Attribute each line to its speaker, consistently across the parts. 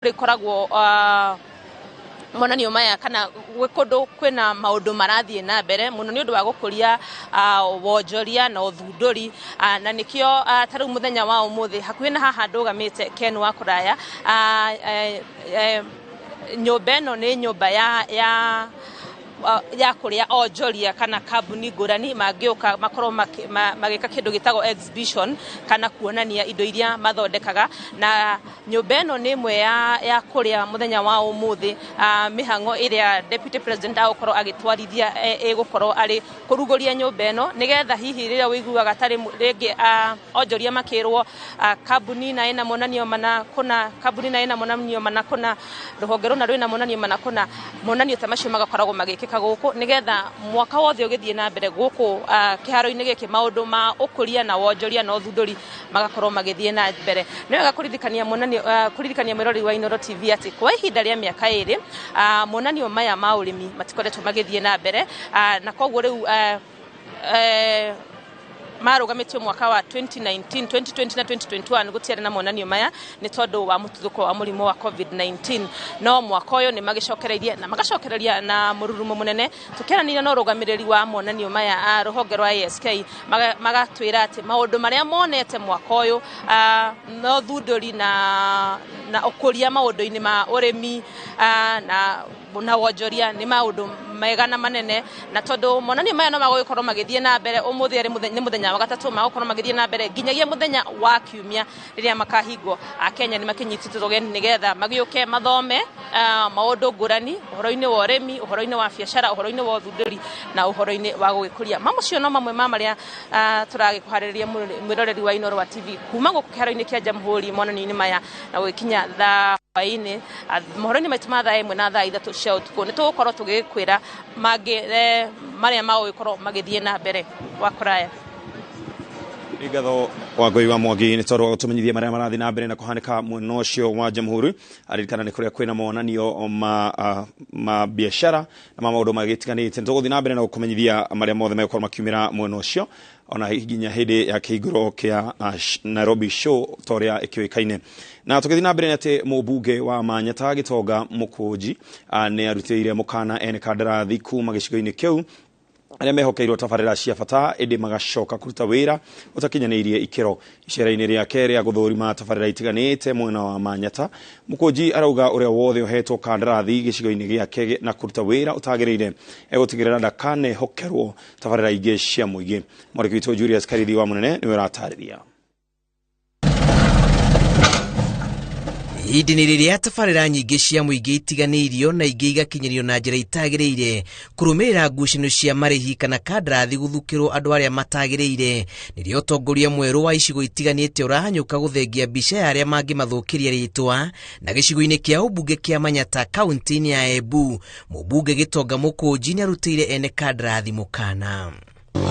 Speaker 1: Rĩkoragwo monanio maya kana gwĩ kũndũ kwĩna maũndũ marathiĩ na mbere mũno nĩ ũndũ wa gũkũria wonjoria na ũthundũri, na nĩkĩo ta rĩu mũthenya wa ũmũthĩ hakuhĩ na haha ndũgamĩte Ken wa kũraya, nyũmba ĩno nĩ nyũmba ya kũrĩa onjoria kana kambuni ngũrani mangĩũka makorwo magĩka kĩndũ gĩtagwo exhibition kana kuonania indo iria mathondekaga. Na nyũmba ĩno nĩ ĩmwe ya kũrĩa mũthenya wa ũmũthĩ mĩhang'o ĩrĩa Deputy President agũkorwo agĩtwarithia ĩgũkorwo arĩ kũrugũria nyũmba ĩno, nĩgetha hihi rĩrĩa ũiguaga tarĩ rĩngĩ onjoria makĩrwo kambuni na ĩna monanio mana kũna, kambuni na ĩna monanio mana kũna, rũhonge rũna rwĩna monanio mana kũna, monanio ta macio magakoragwo magĩkĩka gũkũ nĩgetha mwaka wothe ũgĩthiĩ na mbere gũkũ kĩharo-inĩ gĩkĩ maũndũ ma ũkũria na wonjoria na ũthundũri magakorwo magĩthiĩ na mbere. Nĩ wega kũririkania monanio, kũririkania mwĩroreri wa Inooro TV atĩ kwa ihinda rĩa mĩaka 2 monanio maya ma ũrĩmi matikoretwo magĩthiĩ na mbere, na koguo rĩu marũgamĩtio mwaka wa 2019, 2020 na 2021 gũtiarĩ na monanio maya nĩ tondũ wa mũtuthũko wa mũrimũ wa COVID-19. No mwaka ũyũ nĩ magĩcokereirie na magacokereria na mũrurumo mũnene. Tũkĩaranĩria na ũrũgamĩrĩri wa monanio maya a rũhonge rwa ASK, magatwĩra atĩ maũndũ marĩa monete mwaka ũyũ no thundũri na ũkũria maũndũ-inĩ ma ũrĩmi na wonjoria nĩ maũndũ mega na manene, na tondũ monanio maya no magũgĩkorwo magĩthiĩ na mbere ũmũthĩ arĩ nĩ mũthenya wa gatatũ, magũkorwo magĩthiĩ na mbere nginyagia mũthenya wa kiumia rĩrĩa makahingwo. Akenya nĩ makĩnyitĩtwo ũgeni nĩgetha magĩũke mathome maũndũ ngũrani ũhoro-inĩ wa ũrĩmi, ũhoro-inĩ wa biacara, ũhoro-inĩ wa ũthundũri na ũhoro-inĩ wa gũgĩkũria. Macio no mamwe ma marĩa tũragĩkũharĩrĩria mwĩroreri wa Inooro wa TV kuma gũkũ kĩharo-inĩ kĩa Jamhuri monanio-inĩ maya na gũgĩkinya thaa hwaĩ-inĩ mohoro-inĩ maitũ ma thaa 1 na thaa 3 cia ũtukũ nĩ tũgũkorwo tũgĩkwĩra mangĩ marĩa magũgĩkorwo magĩthiĩ na mbere wa kũraya.
Speaker 2: Ngatho Wangũi wa Mwangi nĩ tondũ wa gũtũmenyithia marĩa marathiĩ na mbere na kũhanĩka mwena ũcio wa Jamhuri. Aririkana nĩ kũrĩa kwĩna monanio ma biacara na ma maũndũ magĩtiganĩte. Nĩ tũgũthiĩ na mbere na gũkũmenyithia marĩa mothe megũkorwo makiumĩra mwena ũcio ona nginya hĩndĩ ya kĩhingũro kĩa Nairobi Show ta ũrĩa ĩkĩũĩkaine. Na tũgĩthiĩ na mbere nĩ atĩ mũmbunge wa Manyata Gĩtonga Mũkũnji nĩ arutĩire mũkana ene kandarathi kuma gĩcigo-inĩ kĩu arĩa mehokeirwo tabarĩra cia bata ĩndĩ magacoka kũruta wĩra ũtakinyanĩirie ikĩro. Icera-inĩ rĩake rĩa gũthũrima tabarĩra itiganĩte mwena wa Manyata, Mũkũnji arauga ũrĩa wothe ũhetwo kandarathi gĩcigo-inĩ gĩake na kũruta wĩra ũtagĩrĩire egũtigĩrĩra ndakanehokerwo tabarĩra ingĩ cia mũingĩ. Mwandĩki witũ Julius Karithi wa Mũnene nĩwe ũratarĩria.
Speaker 3: Ihinda-inĩ rĩrĩa tabarĩra nyingĩ cia mũingĩ itiganĩirio na ingĩ igakinyĩrio na njĩra itagĩrĩire kũrũmĩrĩra ngucanio cia marĩhi kana kandarathi gũthukĩrwo andũ arĩa matagĩrĩire, nĩrĩo ũtongoria mwerũ wa icigo itiganĩte ũrahanyũka gũthengia mbica ya arĩa mangĩmathũkĩria rĩtwa. Na gĩcigo-inĩ kĩa ũmbunge kĩa Manyata kaunti-inĩ ya Embu, mũmbunge Gĩtonga Mũkũnji nĩarutĩire ene kandarathi mũkana.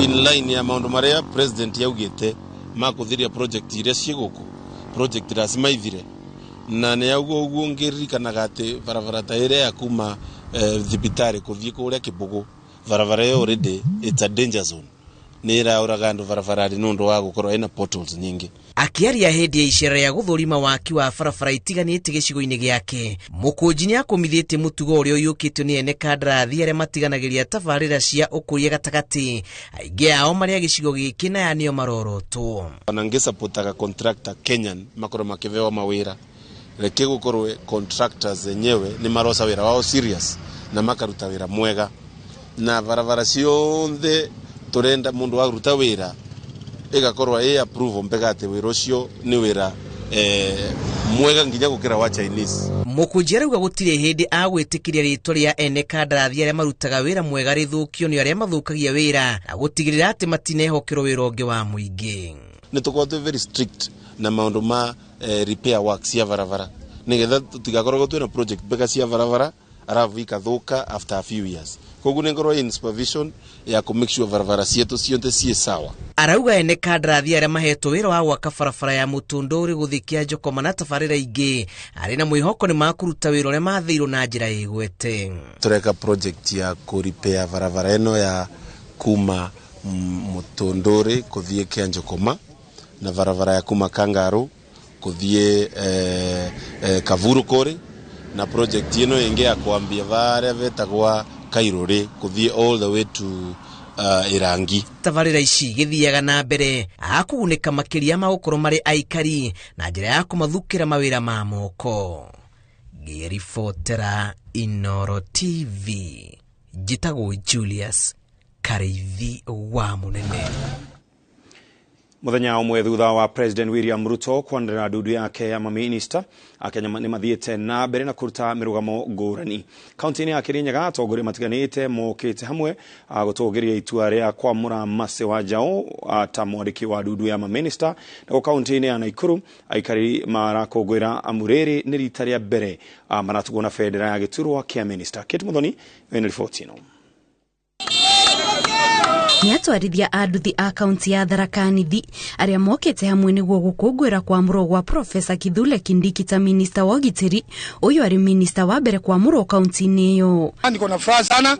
Speaker 4: In line ya maũndũ marĩa president yaugĩte ma kũthiria project iria ciĩ gũkũ, project lazima ithire, na nĩ auga ũguo ngĩririkanaga atĩ barabara ta ĩrĩa ya kuma thibitarĩ kũthiĩ kũrĩa Kĩbũgũ, barabara ĩyo already it's a danger zone, nĩ ĩraũraga andũ barabara-inĩ nĩ ũndũ wa gũkorwo ĩna potholes nyingĩ.
Speaker 3: Akĩaria hĩndĩ ya icera rĩa gũthũrima waki wa barabara itiganĩte gĩcigo-inĩ gĩake, Mũkũnji nĩ akũmithĩtie mũtugo ũrĩa ũiyũkĩtio nĩ ene kandarathi arĩa matiganagĩria tabarĩra cia ũkũria gatagatĩ, aingĩ ao marĩ a gĩcigo gĩkĩ na aya nĩo marorotwo.
Speaker 4: Ona ngĩsupportaga contractor Kenyan makorwo makĩheo mawĩra, reke gũkorwo contractors enyewe nĩ maroca wĩra wao serious na makaruta wĩra mwega, na barabara ciothe tũrenda mũndũ aruta wĩra ĩgakorwo ĩ approval mbega atĩ wĩra ũcio nĩ wĩra mwega nginya gũkĩra wa Chinese.
Speaker 3: Mũkũnji arauga gũtirĩ hĩndĩ agwĩtĩkĩria rĩtwa rĩa ene kandarathi arĩa marutaga wĩra mwega rĩthũkio nĩ arĩa mathũkagia wĩra na gũtigĩrĩra atĩ matinehokerwo wĩra ũngĩ wa mũingĩ.
Speaker 4: Nĩ tũkoragwo twĩ very strict na maũndũ ma repair work cia barabara nĩgetha tũtigakoragwo twĩna project mbega cia barabara arabu ikathũka after a few years. Koguo nĩ ngorwo in supervision ya kũ make sure barabara cietũ ciothe ciĩ sawa.
Speaker 3: Arauga ene kandarathi arĩa mahetwo wĩra wa gwaka barabara ya Mũtũndũrĩ gũthiĩ Kĩanjokoma na tabarĩra ingĩ arĩ na mwĩhoko nĩ makũruta wĩra ũrĩa mathĩirwo na njĩra ĩgwete.
Speaker 4: Tũreka project ya kũ repair barabara ĩno ya kuma Mũtũndũrĩ gũthiĩ Kĩanjokoma na barabara ya kuma Kangarũ Kuthie Kavuru kuri na project ino ingi ya kwambia varia vetagwa Kairuri kuthie all the way to Irangi.
Speaker 3: Tabarĩra ici gĩthiaga na mbere akũgunĩka makĩria ma gũkorwo marĩ aikari na njĩra ya kũmathukĩra mawĩra ma moko. Ngĩribotera Inooro TV, njĩtagwo Julius Karĩithi wa Mũnene.
Speaker 2: Muthenya ũmwe thutha wa President William Ruto kwanĩrĩra ndundu yake ya maminista, Akenya nĩ mathiĩte na mbere na kũruta mĩrũgamo ngũrani. Kaunti-inĩ ya Kirinyaga atongoria matiganĩte mokĩte hamwe gũtũgĩria itua rĩa kwamũra Mercy Wanjaũ ta mwandĩki wa ndundu ya maminista. Nakuo kaunti-inĩ ya Nakuru aikari marakũngũĩra amu rĩrĩ nĩ rita rĩa mbere maratugwo na bendera ya gĩturwa kĩa minista. Kate Muthoni wĩna riboti ĩno.
Speaker 5: Nĩ atwarithia a nduthi a kaunti ya Tharaka Nithi arĩa mokĩte hamwe nĩguo gũkũngũĩra kwamũrwo gwa Profesa Kithure Kindiki ta minista wa ũgitĩri. Ũyũ arĩ minista wa mbere kwamũrwo kaunti-inĩ ĩyo.
Speaker 6: Niko na furaha sana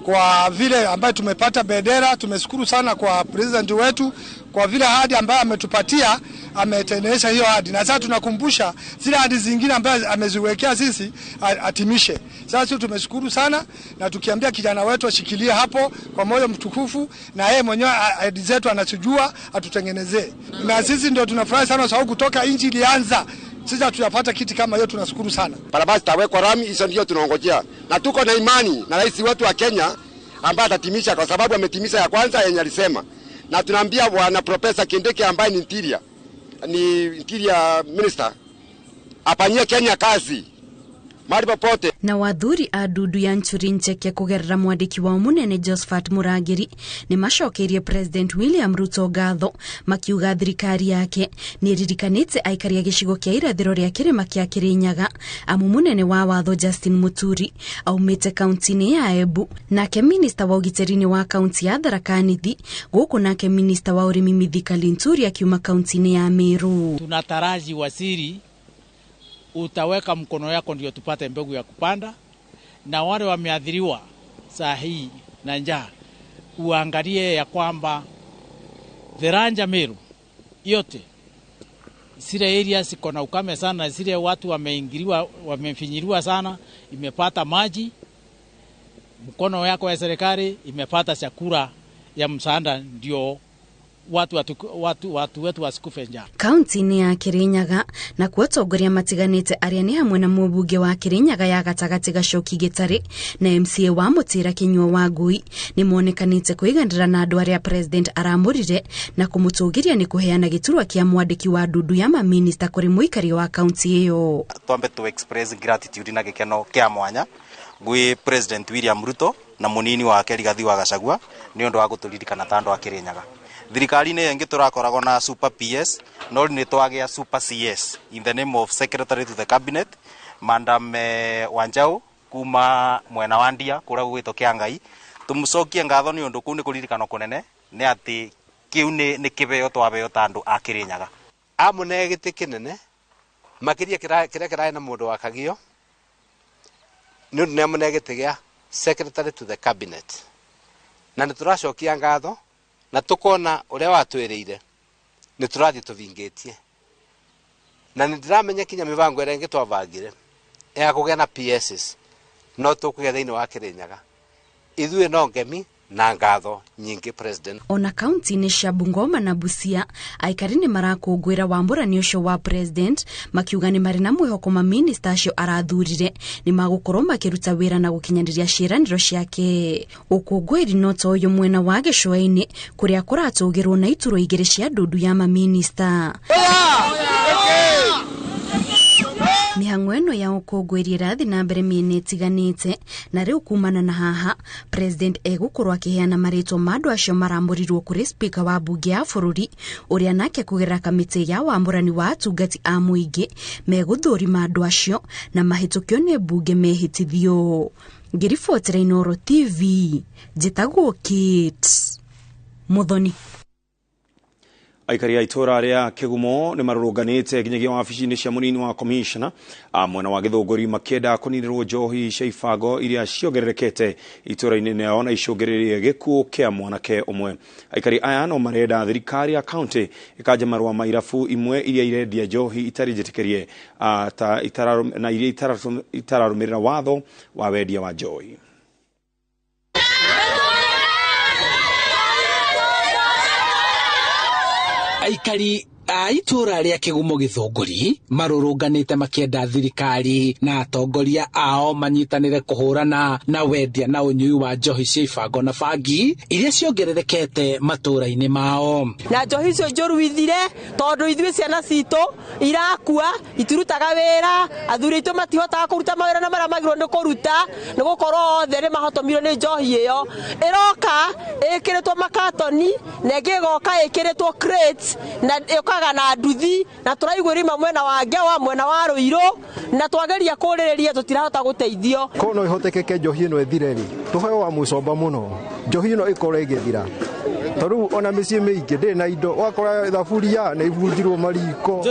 Speaker 6: kwa vile ambaye tumepata bendera. Tumeshukuru sana kwa president wetu kwa vile ahadi ambayo ametupatia, ametendelesha hiyo ahadi, na sasa tunakumbusha zile ahadi zingine ambazo ameziwekea sisi atimishe. Sasa tumeshukuru sana, na tukiambia kijana wetu ashikilie hapo kwa moyo mtukufu, na yeye mwenyewe ahadi zetu anachojua atutengenezee. Na sisi ndio tunafurahi sana sababu kutoka nchi ilianza sisi hatujapata kiti kama hiyo, tunashukuru sana.
Speaker 7: Barabara zitawekwa rami, hizo ndio tunaongojea. Na tuko na imani na rais wetu wa Kenya ambaye atatimisha, kwa sababu ametimiza ya kwanza yenye alisema. Na tunaambia bwana Profesa Kindiki ambaye ni interior minister apanyie Kenya kazi mahali popote.
Speaker 5: Na wathuri a ndundu ya Nchuri Ncheke kugerera mwandĩki wao munene Josephat Murangiri nĩ macokeirie President William Ruto ngatho makiuga thirikari yake nĩ ĩririkanĩte aikari a gĩcigo kĩa irathĩro rĩa kĩrĩma kĩa Kirinyaga, amu munene wa watho Justin Muturi aumĩte kaunti-inĩ ya Embu, nake minista wa ũgitĩri-inĩ wa kaunti ya Tharaka Nithi gũkũ, nake minista wa ũrĩmi Mithika Linturi akiuma kaunti-inĩ ya Meru.
Speaker 8: Tunataraji waziri utaweka mkono yako ndio tupate mbegu ya kupanda, na wale wameathiriwa saa hii na njaa uangalie ya kwamba Theranja Meru yote zile area ziko na ukame sana, zile watu wameingiliwa, wamefinyiliwa sana, imepata maji, mkono yako ya serikali imepata chakula ya msaada ndio watu wetu wasikufe njaa.
Speaker 5: Kaunti-inĩ ya Kirinyaga na kuo atongoria matiganĩte arĩa nĩ hamwe na mũmbunge wa Kirinyaga ya gatagatĩ Gacoki Gĩtarĩ na MCA wa Mũtĩra Kĩnyua wa Ngui nĩ monekanĩte kwĩganĩra na andũ arĩa president aramũrire na kũmũtũgĩria nĩ kũheana gĩturwa kĩa mwandĩki wa ndundu ya maminista kũrĩ mũikari wa kaunti ĩyo.
Speaker 9: Twambe tu express gratitude na gĩkeno kĩa mwanya gwĩ President William Ruto na mũnini wake Rigathi wa Gachagua nĩ ũndũ wa gũtũririkana ta andũ a Kirinyaga. Thirikari-inĩ ĩngĩ tũrakoragwo na Super PS, no rĩu nĩ twagĩa Super CS in the name of Secretary to the Cabinet Madam Wanjau kuma mwena wa Ndia kũrĩa gũgwĩtwo Kĩangai. Tũmũcokie ngatho nĩ ũndũ kũu nĩ kũririkanwo kũnene nĩ atĩ kĩu nĩ kĩheo twaheo ta andũ a Kirinyaga.
Speaker 10: Amũne gĩtĩ kĩnene makĩria kĩrĩa kĩrarĩ na mũndũ wa Kagio nĩ ũndũ nĩ amũne gĩtĩ gĩa Secretary to the Cabinet, na nĩ tũracokia ngatho na tukona uria watwiriire ni turathi tuvingitie na ni ndiramenya kinya mibango ira ingi twabangire ya kugia na PSs no tukugia thiini wa Kirinyaga. Ithuĩ no ngemi na ngatho nyingi president.
Speaker 5: Ona kaunti-inĩ cia Bungoma na Busia aikari nĩ marakũngũĩra wambũrani ũcio wa president makiuga nĩ marĩ na mwĩhoko maminista acio arathurire nĩ magũkorwo makĩruta wĩra na gũkinyanĩria ciĩranĩro ciake. Ũkũngũĩri no ta ũyũ mwena wa gĩcũa-inĩ kũrĩa kũratũgĩrwo na iturwa igĩrĩ cia ndundu ya maminista. Mĩhang'o ĩno ya ũkũngũĩri ĩrathiĩ na mbere mĩena ĩtiganĩte, na rĩu kumana na haha president egũkorwo akĩheana marĩtwa ma andũ acio maramũrirwo kũrĩ speaker wa mbunge ya bũrũri ũrĩa nake kũgerera kamĩtĩ ya wamũrani wa atungati a mũingĩ megũthũrima andũ acio na mahĩtũkio nĩ mbunge mehĩtithio. Ngĩribotera Inooro TV, njĩtagwo Kate Muthoni.
Speaker 2: Aikari a itũra rĩa Kĩgumo nĩ marũrũnganĩte nginyagia wabici-inĩ cia mũnini wa commissioner mwena wa Gĩthũngũri makĩenda kũninĩrwo njohi cia ibango iria ciongererekete itũra-inĩ rĩao na icũngĩrĩrie gĩkuũ kĩa mwanake ũmwe. Aikari aya no marenda thirikari ya county ĩkanje marũa ma irabu imwe iria irendia njohi itarĩ njĩtĩkĩrie na iria itararũmĩrĩra watho wa wendia wa njohi.
Speaker 11: Aikari a itũra rĩa Kĩgumo Gĩthũngũri marũrũnganĩte makĩenda thirikari na atongoria ao manyitanĩre kũhũrana na wendia na ũnyui wa njohi cia ibango na bangi iria ciongererekete matũra-inĩ mao.
Speaker 12: Na njohi icio njũru ithire tondũ ithuĩ ciana citũ irakua itirutaga wĩra, athuri aitũ matihotaga kũruta mawĩra na marĩa magĩrĩirwo nĩ kũruta nĩ gũkorwo othe nĩ mahotomirwo nĩ njohi ĩyo. Ĩroka ĩkĩrĩtwo makatoni na ĩngĩ ĩgoka ĩkĩrĩtwo crates na ĩũkaga na nduthi na tũraigua rima mwena wa Ngewa mwena wa Rũirũ na twageria kũrĩrĩria tũtirahota gũteithio.
Speaker 13: Korwo no ĩhotekeke njohi ĩno ĩthire rĩ, tũheo wa mũcomba mũno njohi ĩno ĩkorwo ĩgĩthira tondũ ona mĩciĩ mĩingĩ ndĩrĩ na indo, ũgakora thaburia nĩ ibunjirwo mariko.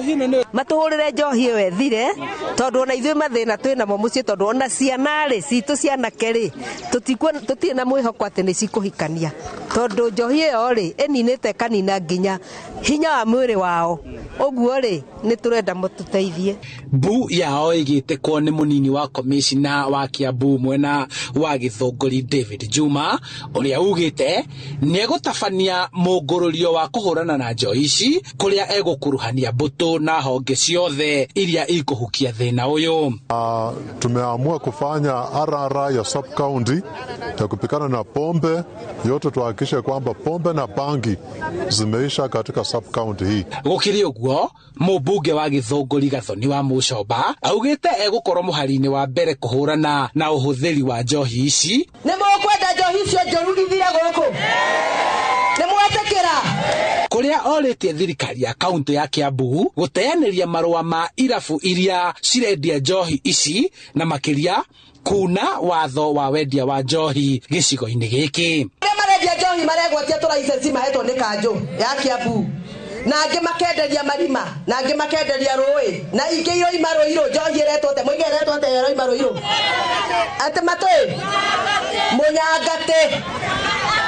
Speaker 14: Matũhũrĩre njohi ĩyo ĩthire tondũ ona ithuĩ mathĩna twĩ namo mũciĩ tondũ ona ciana rĩ citũ cianake rĩ tũtirĩ na mwĩhoko atĩ nĩ cikũhikania tondũ njohi ĩyo rĩ ĩninĩte ĩkanina nginya hinya wa mwĩrĩ wao, ũguo rĩ nĩ tũrenda mũtũteithie.
Speaker 11: Mbu yao ĩgĩtĩkwo nĩ mũnini wa komishina wa Kiambu mwena wa Gĩthũngũri David Juma ũrĩa ugĩte nĩegũtabania mũngũrũrio wa kũhũrana na njohi ici kũrĩa egũkuruhania mbũtũ na honge ciothe iria ikũhukia thĩna ũyũ.
Speaker 15: Tumeamua kufanya RRR ya sub county ya kupikana na pombe yote, tuhakikishe kwamba pombe na bangi zimeisha katika sub county hii.
Speaker 11: Gũkĩrĩ ũguo mũmbunge wa Gĩthũngũri Gathoni wa Mũcomba augĩte egũkorwo mũhari-inĩ wa mbere kũhũrana na ũhũthĩri wa njohi ici.
Speaker 12: Nĩ mũkwenda njohi icio njũru ithire gũkũ? Nĩ mwetĩkĩra?
Speaker 11: Kũrĩa orĩtie thirikari ya kaunti ya Kiambu gũteanĩria marũa ma irabu iria cirendia njohi ici na makĩria kuna watho wa wendia wa njohi gĩcigo-inĩ gĩkĩ.
Speaker 12: Arĩa marendia njohi maregwatia tũraicenci mahetwo nĩ kanjũ ya Kiambu na angĩ makenderia marima na angĩ makenderia rũĩ na ingĩ iroima Rũirũ njohi ĩretwo atĩa mũige ĩretwo atĩa ĩroima Rũirũ atĩ matũĩ mũnyangatĩ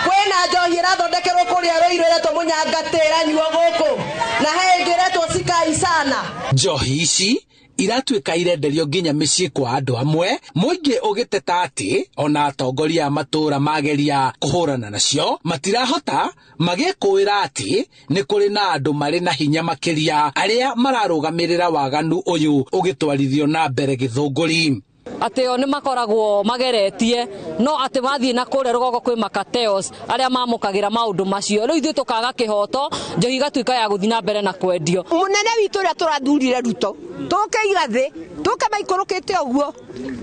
Speaker 12: kwĩna njohi ĩrathondekerwo kũrĩa Rũirũ ĩretwo mũnyangatĩ ĩranyuo gũkũ na he ĩngĩ ĩretwo sikai sana.
Speaker 11: Njohi ici iratuĩka irenderio nginya mĩciĩ kwa andũ amwe, mũingĩ ũgĩteta atĩ ona atongoria a matũũra mageria kũhũrana nacio matirahota, magĩkũĩra atĩ nĩ kũrĩ na andũ marĩ na hinya makĩria arĩa mararũgamĩrĩra waganu ũyũ ũgĩtwarithio na mbere Gĩthũngũri.
Speaker 16: Atĩ o nĩ makoragwo mageretie no atĩ mathiĩ na kũrĩa rũgongo kwĩ makateos arĩa mamũkagĩra maũndũ macio, rĩu ithuĩ tũkaga kĩhoto njohi ĩgatuĩka ya gũthiĩ na mbere na kwendio.
Speaker 14: Mũnene witũ ũrĩa tũrathurire Ruto tũke igathĩ tũke maikũrũkĩte ũguo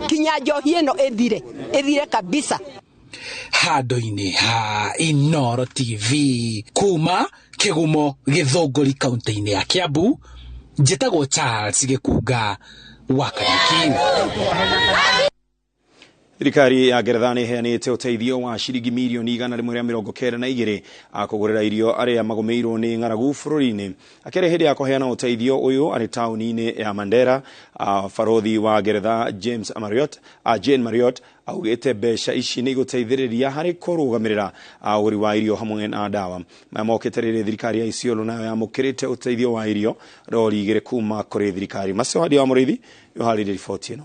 Speaker 14: kinya njohi ĩno ĩthire ĩthire kabisa.
Speaker 11: Handũ-inĩ ha Inooro TV kuma Kĩgumo Gĩthũngũri kaunti-inĩ ya Kiambu, njĩtagwo Charles Gĩkunga wa Kariuki.
Speaker 2: Thirikari ya Ngeretha nĩ ĩheanĩte ũteithio wa ciringi mirioni 192 kũgũrĩra irio arĩa magũmĩirwo nĩ ng'aragu bũrũri-inĩ. Akĩaria hĩndĩ ya kũheana ũteithio ũyũ arĩ taũni-inĩ ya Mandera, barothi wa Ngeretha Jane Marriott augĩte mbeca ici nĩ igũteithĩrĩria harĩ kũrũgamĩrĩra ũgũri wa irio hamwe na ndawa. Maya mokĩte rĩrĩ thirikari ya Isiolo nayo yamũkĩrĩte ũteithio wa irio rori 2 kuma kũrĩ thirikari. Macio Hadi wa Mũrĩithi nĩũharĩirie riboti ĩno.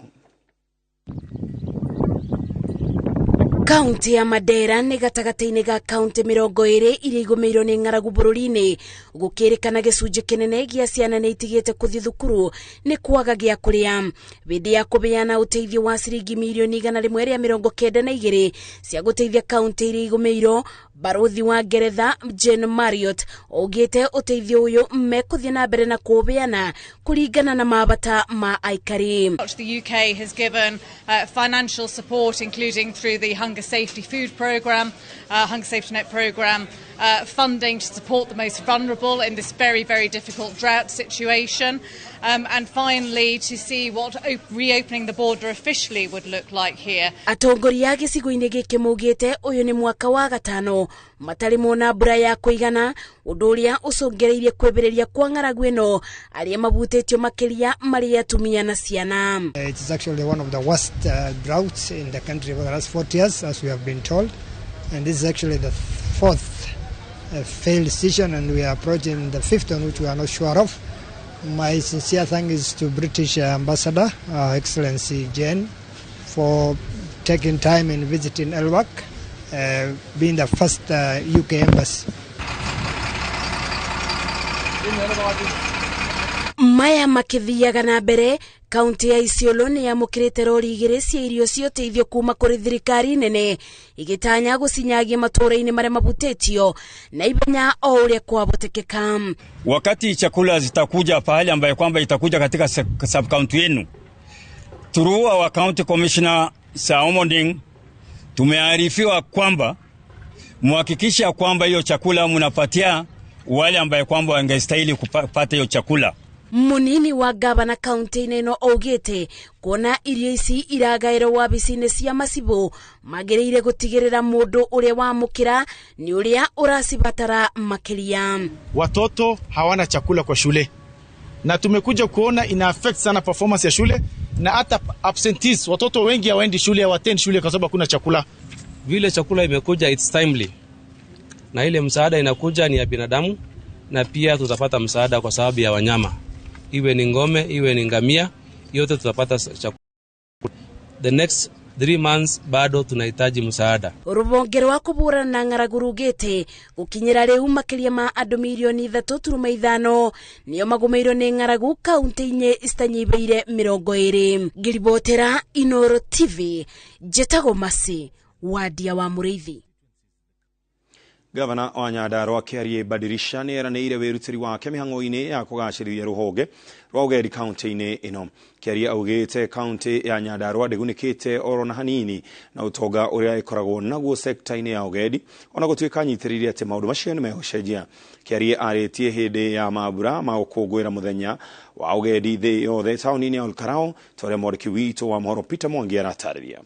Speaker 5: Kaunti ya Mandera nĩ gatagatĩ-inĩ ga kaunti 20 iria igũmĩirwo nĩ ng'aragu bũrũri-inĩ, gũkĩrĩkana gĩcunjĩ kĩnene gĩa ciana nĩ itigĩte kũthiĩ thukuru nĩ kwaga gĩa kũrĩa. Hĩndĩ ya kũheana ũteithio wa ciringi mirioni 192 cia gũteithia kaunti iria igũmĩirwo, barothi wa Ngeretha Jane Marriott augĩte ũteithio ũyũ mekũthiĩ na mbere na kũũheana kũringana na mabata ma aikari.
Speaker 17: The UK has given financial support, including through the Hunger Safety Food Programme, Hunger Safety Net Programme, funding to support the most vulnerable in this very, very difficult drought situation, and finally to see what reopening the border officially would look like here.
Speaker 5: Atongoria a gĩcigo-inĩ gĩkĩ maugĩte ũyũ nĩ mwaka wa gatano matarĩ mona mbura ya kũigana, ũndũ ũrĩa ũcũngĩrĩirie kwĩmbĩrĩria kwa ng'aragu ĩno, arĩa mabutĩtio makĩria marĩ atumia na ciana.
Speaker 18: It is actually one of the worst droughts in the country for the last 40 years, as we have been told. And this is actually the fourth failed season, and we are approaching the fifth one, which we are not sure of. My sincere thanks is to British Ambassador, Excellency Jane, for taking time in visiting Elwak, being the first UK embassy.
Speaker 5: Maya makĩthiaga na mbere, kaunti ya Isiolo nĩ yamũkĩrĩte rori 2 cia irio cia ũteithio kuma kũrĩ thirikari nene, igĩtanya gũcinyagia matũũra-inĩ marĩa mabutĩtio na ihenya o ũrĩa kwabotekeka.
Speaker 19: Wakati chakula zitakuja pahali ambayo kwamba itakuja katika sub county yenu, through our county commissioner Saomonding, tumearifiwa kwamba muhakikisha kwamba hiyo chakula mnapatia wale ambaye kwamba wangestahili kupata hiyo chakula.
Speaker 5: Munini wa gavana kaunti-inĩ ĩno augĩte kuona irio ici iragaĩrwo wabici-inĩ cia macibũ magĩrĩire gũtigĩrĩra mũndũ ũrĩa wamũkĩra nĩ ũrĩa ũracibatara makĩria.
Speaker 20: Watoto hawana chakula kwa shule, na tumekuja kuona ina affect sana performance ya shule na hata absentees. Watoto wengi hawaendi shule, hawatendi shule kwa sababu hakuna chakula.
Speaker 21: Vile chakula imekuja it's timely, na ile msaada inakuja ni ya binadamu, na pia tutapata msaada kwa sababu ya wanyama, iwe ni ngome iwe ni ngamia, yote tutapata chakula. The next 3 months bado tunahitaji msaada.
Speaker 5: Rũhonge rwa kũhũrana na ng'aragu rugĩte gũkinyĩra rĩu makĩria ma andũ mirioni 3.5 nĩo magũmĩirwo nĩ ng'aragu kaunti-inĩ citanyihĩire 20. Ngĩribotera Inooro TV, njĩtagwo Mercy Wandia wa Mũrĩithi.
Speaker 2: Gavana wa Nyandarua Kĩarie Badirisha nĩ eranĩire wĩrutĩri wake mĩhang'o-inĩ ya kũgacĩrithia rũhonge rwa ũgendi kaunti-inĩ ĩno. Kĩarie augĩte kaunti ya Nyandarua ndĩgunĩkĩte oro na hanini na ũtonga ũrĩa ĩkoragwo naguo sekta-inĩ ya ũgendi, ona gũtuĩka anyitĩrĩire atĩ maũndũ macio nĩ megũcenjia. Kĩarie arĩtie hĩndĩ ya mambura ma gũkũngũĩra mũthenya wa ũgendi thĩ yothe taũni-inĩ ya Olkalau, ta ũrĩa mwandĩki witũ wa mohoro Peter Mwangi aratarĩria.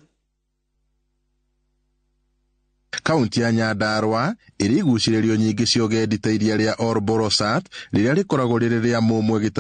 Speaker 22: Kaunti ya Nyandarua ĩrĩ igucĩrĩrio nyingĩ cia ũgendi ta iria rĩa Olbolosat rĩrĩa rĩkoragwo rĩrĩ rĩa mũmwe.